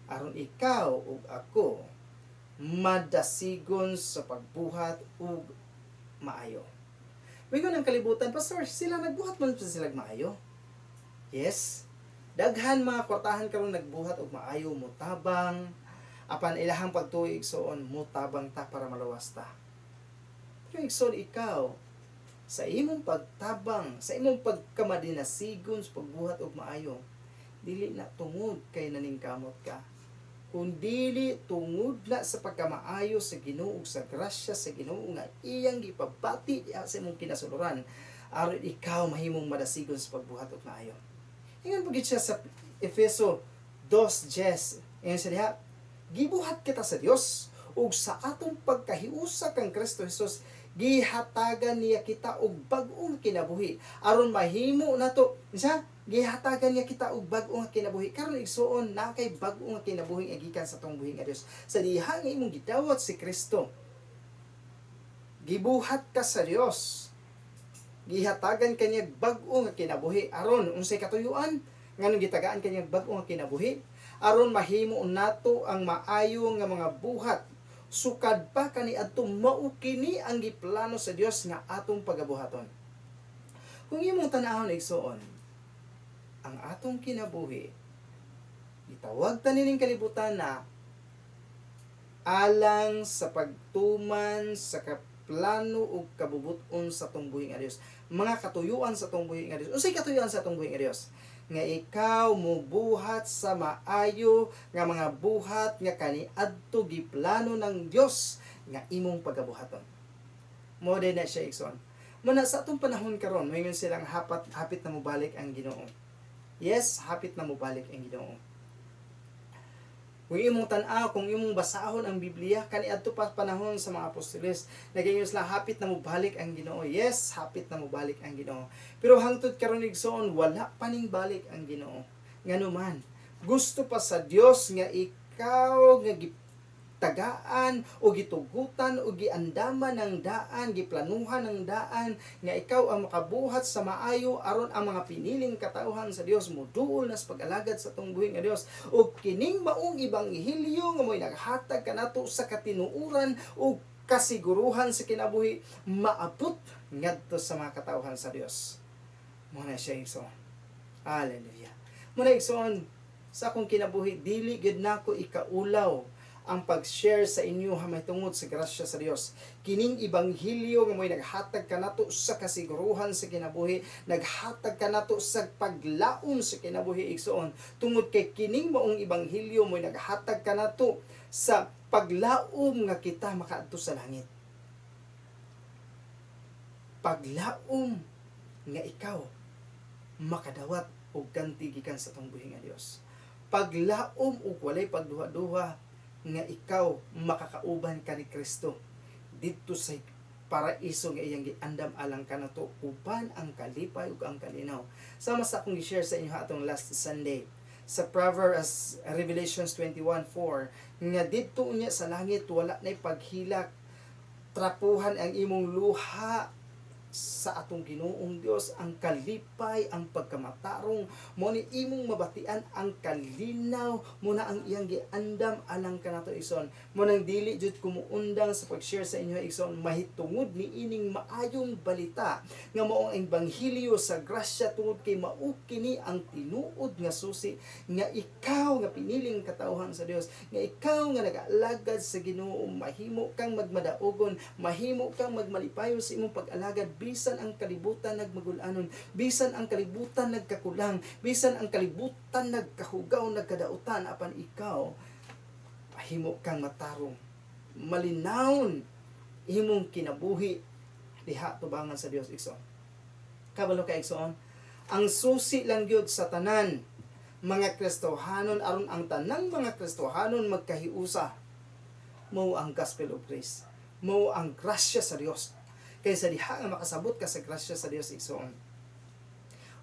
aron ikaw ug ako madasigon sa pagbuhat ug maayo. Mingon ang kalibutan, "Pastor, sila nagbuhat man sa sila maayo." Yes. Daghan mga kwartahan karon nagbuhat og maayo, mutabang, apan ilahang pagtuo, igsoon, mutabang ta para maluwas ta. Pero igsoon, ikaw sa imong pagtabang, sa imong pagkamadinasigon sa pagbuhat og maayo, dili na tungod kay naningkamot ka, kun dili tungod na sa pagkamaayo sa Ginoo ug sa grasya sa Ginoo nga iyang gipabati diha sa imong kinasuluran aron ikaw mahimong madasigon sa pagbuhat og maayo. Ingon pa gid siya sa Efeso 2:10. Ingon siya diha, "Gibuhat kita sa Dios ug sa atong pagkahiusa kang Kristo Jesus gihatagan niya kita og bag-ong kinabuhi aron mahimo nato siya." Gihatagan niya kita og bag-ong kinabuhi. Karon, igsuon, na kay bag-ong kinabuhi nga gikan sa atong buhi nga Dios sa diha nga imong gidawat si Kristo. Gibuhat ka sa Dios, gihatagan kaniya bag-o nga kinabuhi aron unsay katuyuan? Nganong gitagaan kaniya bag-o nga kinabuhi? Aron mahimo nato ang maayo nga mga buhat sukad pa kaniadto mao kini ang giplano sa Dios nga atong pagabuhaton. Kung imong tan-awon, igsuon, ang atong kinabuhi, gitawag ta nining kalibutan na alang sa pagtuman sa kaplano ug kabubut-on sa atong buhi nga Dios. Mga katuyuan sa atong buhi nga Dios. Unsay katuyuan sa atong buhi nga Dios? nga ikaw mubuhat sa maayo nga mga buhat nga kaniadto giplano ng Dios nga imong pagabuhaton. Mo na siya, igsoon. Muna sa atong panahon karon, moingon silang hapit na mobalik ang Ginoo. Yes, hapit na mobalik ang Ginoo. Kung imong tan-aw, kung imong basahon ang Biblia, kaniadto pa panahon sa mga apostoles, nagaingon sila hapit na mobalik ang Ginoo. Yes, hapit na mobalik ang Ginoo. Pero hangtod karon, igsoon, wala pa ning balik ang Ginoo. Ngano man, gusto pa sa Dios nga ikaw nga tagaan o gitugutan o giandaman ng daan, giplanuhan ng daan nga ikaw ang makabuhat sa maayo aron ang mga piniling katawhan sa Dios moduol na sa pag-alagad sa atong buhi nga Dios, o kining maong ebanghelyo nga mo'y naghatag kanato sa katinuoran o kasiguruhan sa kinabuhi maabot ngadto sa mga katawhan sa Dios. Mo na siya, igsoon. Hallelujah. Mo na, igsoon, sa akong kinabuhi dili gyud nako ikaulaw ang pag-share sa inyo mahitungod sa grasya sa Dios. Kining ebanghelyo nga mo'y naghatag kanato sa kasiguruhan sa kinabuhi, naghatag kanato sa paglaom sa kinabuhi, igsoon. Tungod kay kining maong ebanghelyo mo'y naghatag kanato sa paglaom nga kita makaadto sa langit. Paglaom nga ikaw makadawat og ganti gikan sa atong buhi nga Dios. Paglaom og walay pagduha-duha nga ikaw makakauban ka ni Kristo didto sa paraiso nga iyang giandam alang kanato uban ang kalipay ug ang kalinaw. Sama sa akong gi-share sa inyo atong last Sunday sa Proverbs, Revelations 21:4, nga didto unya sa langit wala nay paghilak, trapuhan ang imong luha sa atong Ginoong Dios, ang kalipay, ang pagkamatarong mo ni imong mabatian, ang kalinaw mo na ang iyang giandam alang kanato, igsoon. Mo nang dili jud kumuundang sa pag-share sa inyo, igsoon, mahitungod ni ining maayong balita nga mao ang ebanghelyo sa grasya, tungod kay mao kini ang tinuod nga susi nga ikaw nga piniling katawhan sa Dios, nga ikaw nga nag-alagad sa Ginoo, mahimo kang magmadaugon, mahimo kang magmalipayon sa imong pag-alagad bisan ang kalibutan nagmagulanon, bisan ang kalibutan nagkakulang, bisan ang kalibutan nagkahugaw, nagkadautan, apan ikaw mahimo kang matarong, malinawon imong kinabuhi diha tubangan sa Dios, igsoon. Kabalo ka, igsoon, ang susi lang gyud sa tanan mga Kristohanon aron ang tanang mga Kristohanon magkahiusa mao ang gospel of grace, mao ang grasya sa Dios. Kay sa diha nga makasabot ka sa grasya sa Dios, igsoon,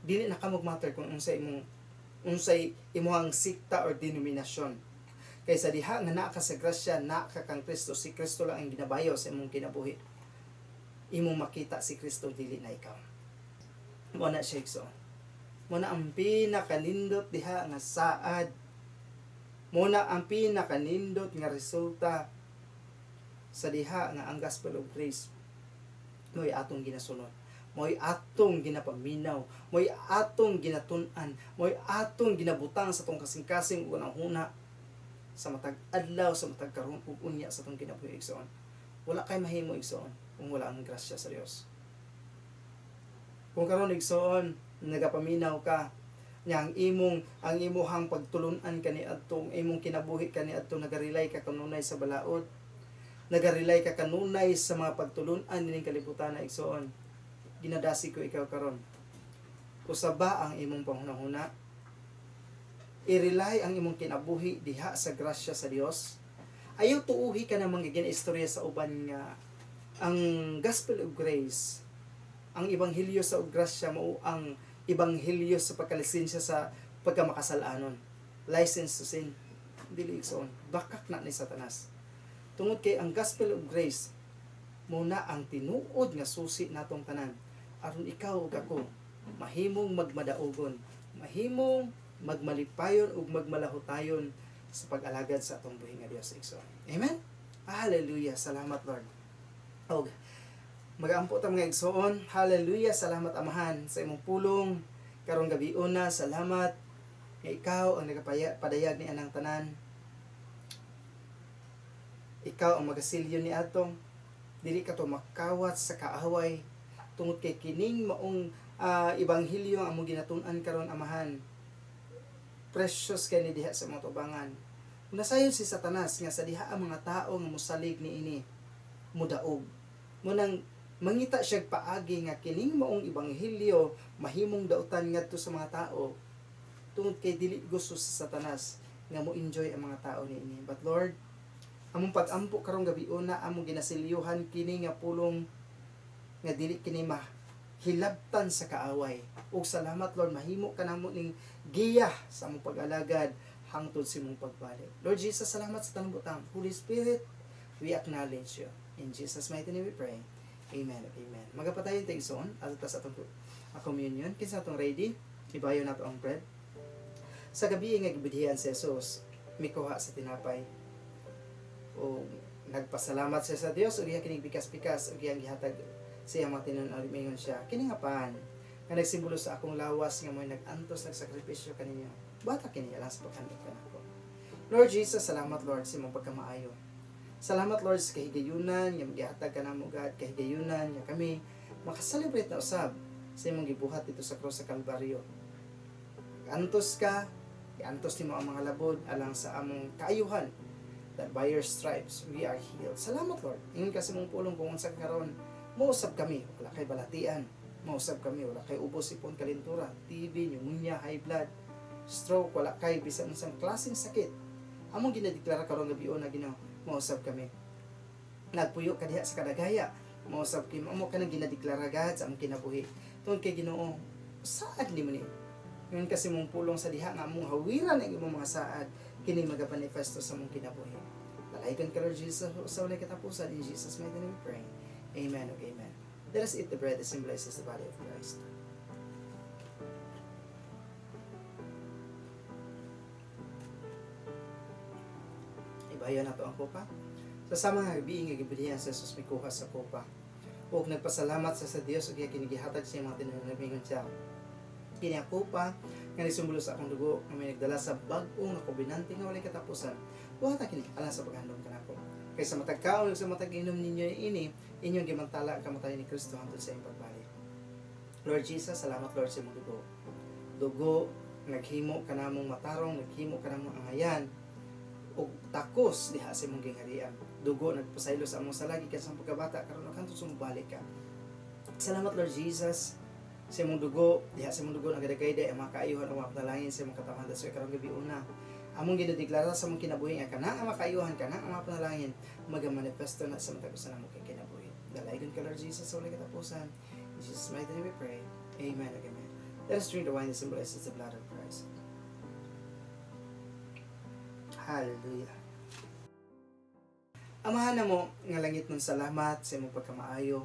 dili na ka mag-matter kung unsay imong sikta or denominasyon. Kay sa diha nga naa ka sa grasya, naa ka kang Kristo, si Kristo lang ang ginabayo sa imong kinabuhi. Imong makita si Kristo, dili na ikaw. Mo na siya, igsoon. Mo na ang pinakanindot diha nga saad. Mo na ang pinakanindot nga resulta sa diha nga ang gospel of grace mo'y atong ginasunod, mo'y atong ginapaminaw, mo'y atong ginatun-an, mo'y atong ginabutang sa atong kasing-kasing ug huna sa matag adlaw, sa matag karon ug unya sa atong kinabuhi, igsoon. Wala kay mahimo, igsoon, kung wala ang grasya sa Dios. Kung karon, igsoon, nagapaminaw ka nya ang imuhang pagtulunan kaniadtong imong kinabuhi kaniadto nagarelay ka kanunay sa balaod, nagarelay ka kanunay sa mga pagtulunan nining kalibutan na, igsoon, ginadasig ko ikaw karon, usaba ang imong panghunahuna, i-rely ang imong kinabuhi diha sa grasya sa Dios. Ayaw tuuhi ka ng mga ginaistorya sa uban nga ang gospel of grace, ang ebanghelyo sa grasya, mao ang ebanghelyo sa pagkalisensya sa pagkamakasalanon, license to sin. Dili, igsoon, bakak na ni Satanas. Tungod kay ang gospel of grace mo na ang tinuod nga susi natong tanan aron ikaw ug ako mahimong magmadaugon, mahimong magmalipayon ug magmalahutayon sa pag-alagad sa atong buhi nga Dios, igsoon. Amen. Hallelujah. Salamat, Lord. Og magampo ta, mga igsoon. Hallelujah. Salamat, Amahan, sa imong pulong karong gabi una. Salamat nga ikaw ang nagapadayag ni anang tanan. Ikaw ang magasilyo ni atong dili ka to makawat sa kaaway tungod kay kining maong ebanghelyo ang among ginatun-an karon, Amahan. Precious kay ni diha sa mga tubangan. Nasayon si Satanas nga sa diha ang mga tao nga mosalig niini mudaog. Munang mangita siya paagi nga kining maong ebanghelyo mahimong dautan ngadto sa mga tao tungod kay dili gusto sa Satanas nga mo enjoy ang mga tao niini. But Lord, among pag-ampo karong gabi una, among ginasilyuhan kini nga pulong nga dili kini mahilabtan sa kaaway. Ug salamat Lord, mahimo ka namo ning giya sa among pag-alagad hangtod sa imong pagbalik. Lord Jesus, salamat sa tanang butang. Holy Spirit, we acknowledge you. In Jesus' mighty name we pray. Amen. Amen. Magapatayon tayo igsoon ato ta sa atong communion. Kinsa atong ready? Ibayo nato ang bread. Sa gabi nga gibidhian si Jesus, mikuha sa tinapay. O nagpasalamat siya sa Dios ug iya kining pikas-pikas ug iyang gihatag sa iyang mga tinunan, miingon siya, "Kini nga pan nga nagsimbolo sa akong lawas nga mo'y nag-antos, nagsakripisyo kaninyo. Buhata kini alang sa paghandom kanako." Lord Jesus, salamat Lord sa imong pagkamaayo. Salamat Lord sa kahigayunan nga gihatag ka namo God, kahigayunan nga kami makaselebrate na usab sa imong gibuhat dito sa krus sa Kalbaryo. Antos ka, iantos nimo ang mga labod alang sa among kaayuhan, that by your stripes we are healed. Salamat Lord. Ingon ka sa imong pulong kung unsa karon, mausab kami, wala kay balatian. Mausab kami, wala kay ubos, sipon, kalintura, TB, pneumonia, high blood, stroke, wala kay bisan unsang klaseng sakit. Among ginadeklara karong gabi na Ginoo, mausab kami. Nagpuyo ka diha sa kadagaya, mausab kami. Amo ka nang ginadeklara God sa among kinabuhi. Tungod kay Ginoo, saad nimo ni. Ingon kasi mong pulong sa diha nga among hawiran ang imong mga saad, kini magamanifesto sa among kinabuhi. Dalaygon ka Lord Jesus sa walay katapusan. In Jesus' mighty name we pray. Amen ug amen. Let us eat the bread that symbolizes the body of Christ. Ibayo na to ang kopa. Sa sama nga gabi nga gibidhian sa Jesus, mikuha sa kopa. Ug nagpasalamat sa Dios ug iya kinigihatag sa iyang mga tinunan, miingon siya, "Kini ang kopa nga nagsimbolo sa akong dugo nga may nagdala sa bag-o nga kobenante nga walay katapusan. Buhata kini alang sa paghandom kanako. Kay sa matag kaon ug sa matag inom ninyo ini, inyong gimantala ang kamatayon ni Kristo hangtod sa iyang pagbalik." Lord Jesus, salamat Lord sa imong dugo. Dugo naghimo kanamong matarong, naghimo kanamong angayan ug takos diha sa imong gingharian. Dugo nagpasaylo sa among sala gikan sa pagkabata karon ug hangtod sa mobalik ka. Salamat Lord Jesus sa imong dugo, diha sa imong dugo nagadagay ang mga kaayuhan ug mga panalangin sa imong katawhan. So karong gabi una, among ginadeklara sa among kinabuhi nga kana ang mga kaayuhan, kana ang mga panalangin magamanifesto na sa matag usa namo kay kinabuhi. Dalaygon ka Lord Jesus sa walay katapusan. In Jesus' mighty name we pray. Amen. Amen. Let us drink the wine that symbolizes the blood of Christ. Hallelujah. Amahan namo nga langit nun, salamat sa imong pagkamaayo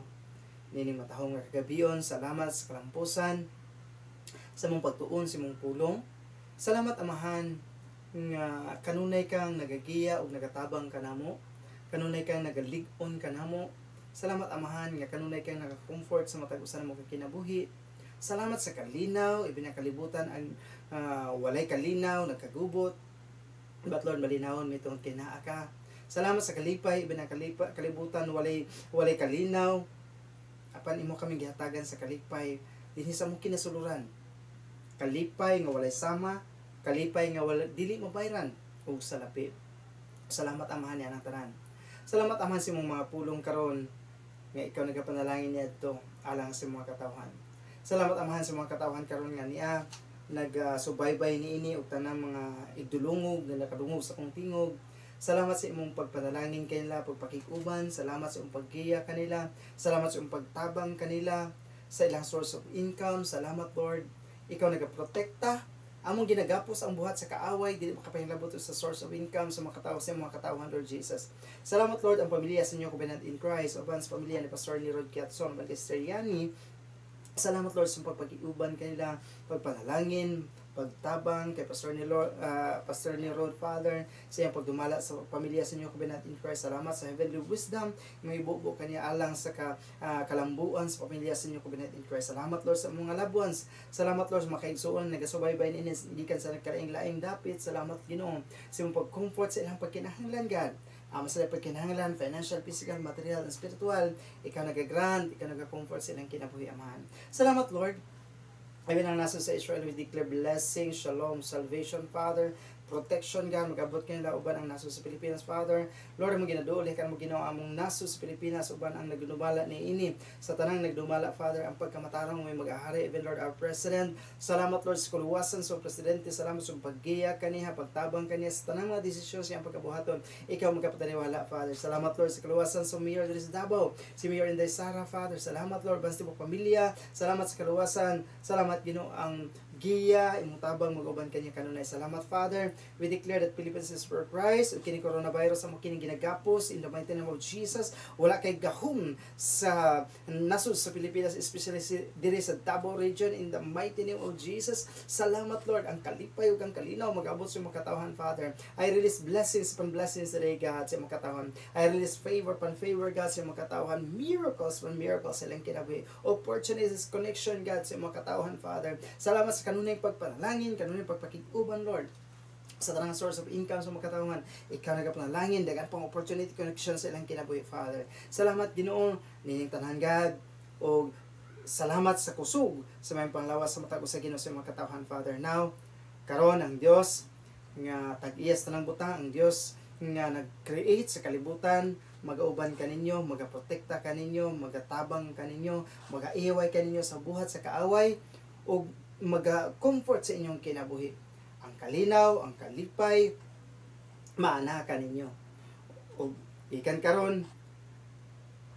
nining matahong nga kagabion. Salamat sa kalampusan, sa imong pagtuon sa imong pulong. Salamat Amahan nga kanunay kang nagagiya ug nagatabang kanamo. Kanunay kang nagalig-on kanamo. Salamat Amahan nga kanunay kang nagakomfort sa matag usa namo ka kinabuhi. Salamat sa kalinaw, ibi na kalibutan ang walay kalinaw, nagkagubot. But Lord, malinawon mi tungod kay naa ka. Salamat sa kalipay, ibi na kalibutan walay kalinaw. Apan imo kami gihatagan sa kalipay dinhi sa among kinasuluran. Kalipay nga walay sama, kalipay nga wala, dili mabayran og salapi. Salamat Amahan niya ang tanan. Salamat Amahan sa imong mga pulong karon nga ikaw nagapanalangin niadto alang sa mga katawhan. Salamat Amahan sa mga katawhan karon nga niya nagsubaybay niini og tanang mga igdulungog nga nakadungog sa akong tingog. Salamat sa imong pagpanalangin kanila, pagpakig-uban, salamat sa imong paggiya kanila, salamat sa imong pagtabang kanila sa ilang source of income. Salamat Lord, ikaw nagaprotekta. Among ginagapos ang buhat sa kaaway, dili makapahilabot sa source of income sa mga katao, sa mga katawhan, Lord Jesus. Salamat Lord ang pamilya sa New Covenant in Christ, uban sa pamilya ni Pastor ni Rod Kiatson, uban kay Sister Yani. Salamat Lord sa pagpag-iuban kanila, pagpanalangin, pagtabang kay Pastor ni Lord, Pastor ni Rod Father, sa iyang pagdumala sa pamilya sa New Covenant in Christ. Salamat sa heavenly wisdom nga ibubo kaniya alang sa kalambuan sa pamilya sa New Covenant in Christ. Salamat Lord sa mga loved ones. Salamat Lord sa mga kaigsuonan nagasubaybay niini gikan sa nagkalaing-laing dapit. Salamat Ginoo sa imong pag-comfort sa ilang pagkinahanglan God. Sa ilang pagkinahanglan, financial, physical, material, and spiritual, ikaw nagagrant, ikaw nagakomfort sa ilang kinabuhi, Amahan. Salamat Lord. Even ang nasod sa Israel, we declare blessing, shalom, salvation, Father, protection, God, magabot kanila uban ang nasod sa Pilipinas, Father. Lord, among ginaduol kanimo, Ginoo, among nasod sa Pilipinas uban ang nagdumala ni ini. Sa tanang nagdumala, Father, ang pagkamatarong may mag-ahari, even, Lord, our President. Salamat, Lord, sa kuluwasan sa presidente. Salamat sa paggiya kaniha, pagtabang kaniya sa tanang mga desisyon sa iyang pagkabuhaton. Ikaw magkapataniwala, Father. Salamat, Lord, sa kaluwasan sa Mayor diri sa Davao, si Mayor Inday Sara, Father. Salamat, Lord, basta mo pamilya. Salamat sa kaluwasan. Salamat, Ginoo, ang giya, imong tabang mag-uban kanya kanunay. Salamat, Father. We declare that Philippines is for Christ. Ug kini coronavirus amo kini ginagapos in the mighty name of Jesus. Wala kay gahom sa nasod sa Pilipinas, especially diri sa Davao Region, in the mighty name of Jesus. Salamat, Lord. Ang kalipay ug ang kalinaw mag-abot sa imong katawhan, Father. I release blessings upon blessings today, God, sa imong katawhan. I release favor upon favor, God, sa imong katawhan. Miracles upon miracles sa ilang kinabuhi. Opportunities, connection, God, sa imong katawhan, Father. Salamat sa kanunay pagpanalangin, kanunay pagpakig-uban, Lord, sa tanang source of income sa mga katawhan. Ikaw nagapanalangin, daghan pang opportunity, connection sa ilang kinabuhi, Father. Salamat, Ginoo, nining tanan, God, og salamat sa kusog sa may panglawas sa matag usa, Ginoo, sa mga katawhan, Father. Now, karon ang Dios nga tag-iyas tanang butang, ang Dios nga nag-create sa kalibutan, magauban kaninyo, magaprotekta kaninyo, magatabang kaninyo, magaiway kaninyo sa buhat sa kaaway ug maga-comfort sa inyong kinabuhi. Ang kalinaw, ang kalipay, maana kaninyo. Ug ikan karon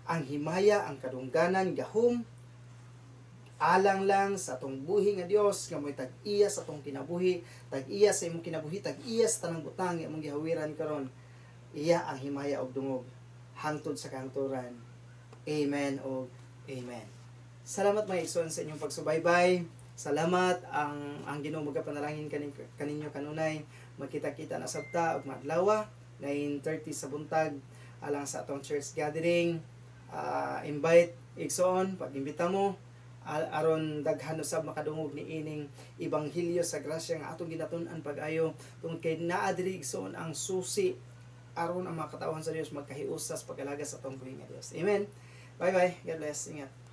ang himaya, ang kadungganan, gahom, alang lang sa atong buhi nga Dios nga mo'y tag-iya sa atong kinabuhi, tag-iya sa imong kinabuhi, tag-iya sa tanang butang nga imong gihawiran karon. Iya ang himaya og dungog hangtod sa kahangturan. Amen og amen. Salamat, mga igsoon, sa inyong pagsubaybay. Salamat. Ang Ginoo magapanalangin kaninyo kanunay. Magkita-kita na sabta og maadlawa 9:30 sa buntag alang sa atong church gathering. Invite, igsoon, pag-imbita mo aron daghan usab makadungog ni ining ebanghelyo sa grasya nga atong ginatun-an pag-ayo, tungod kay naa diri, igsoon, ang susi aron ang mga katawhan sa Dios magkahiusa sa pag-alaga sa atong buhi nga Dios. Amen. Bye bye. God bless. Ingat.